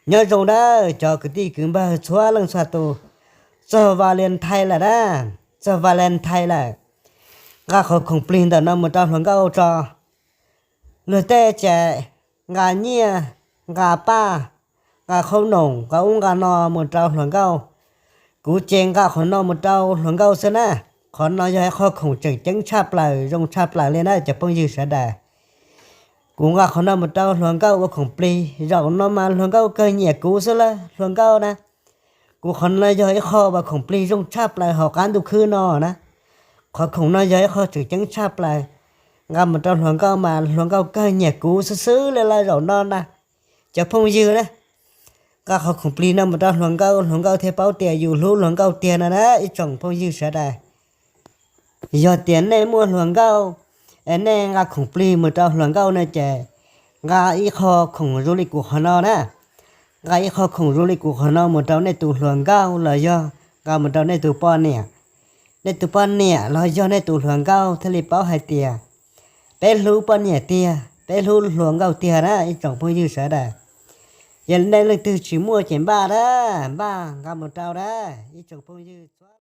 Nyob zoo nawb cov kwv tij kwv npawg txhua leej txhua tus, txog Valentine lawm na, txog Valentine lawm, nqa qhov khoom plig ntawm no mus rau hluas nkauj tso. Luag tej ces nqa nyiaj, nqa paj, nqa khaub noom, nqa ub nqa no mus rau hluas nkauj. Kuv ces nqa qhov no mus rau hluas nkauj xwb na. Qhov no yog ib qho khoom tseem ceeb tshaj plaws, zoo tshaj plaws li na cov phooj ywg sawv daws. Kuv nqa qhov no mus rau hluas nkauj ua khoom plig, zaum no mas hluas nkauj kawg nyiam kuv xwb lauj hluas nkauj na. Kuv qhov no yog ib qho uas khoom plig zoo tshaj plaws hauv qab ntuj khwb no na. Qhov khoom no yog ib qho tseem ceeb tshaj plaws, nqa mus rau hluas nkauj mas hluas nkauj kawg nyiam kuv xwb xwb li lauj zaum no na. Cov phooj ywg na, nqa qhov khoom plig no mus rau hluas nkauj, hluas nkauj thiaj paub tias yus hlub hluas nkauj tiag no na ib tsoom phooj ywg sawv daws. Yog tias nej muaj hluas nkauj, es nej nqa khoom plig mus rau hluas nkauj no ces nqa ib qho khoom zoo li kuv qhov no na. Nqa ib qho khoom zoo li kuv qhov no mus rau nej tus hluas nkauj los yog nqa mus rau nej tus poj niam. Nej tus poj niam los yog nej tus hluas nkauj thiaj li paub hais tias peb hlub poj niam tiag, peb hlub hluas nkauj tiag na ib tsoom phooj ywg sawv daws. Yog nej leej twg tsis muaj ces npaj na, npaj nqa mus rau na ib tsoom phooj ywg.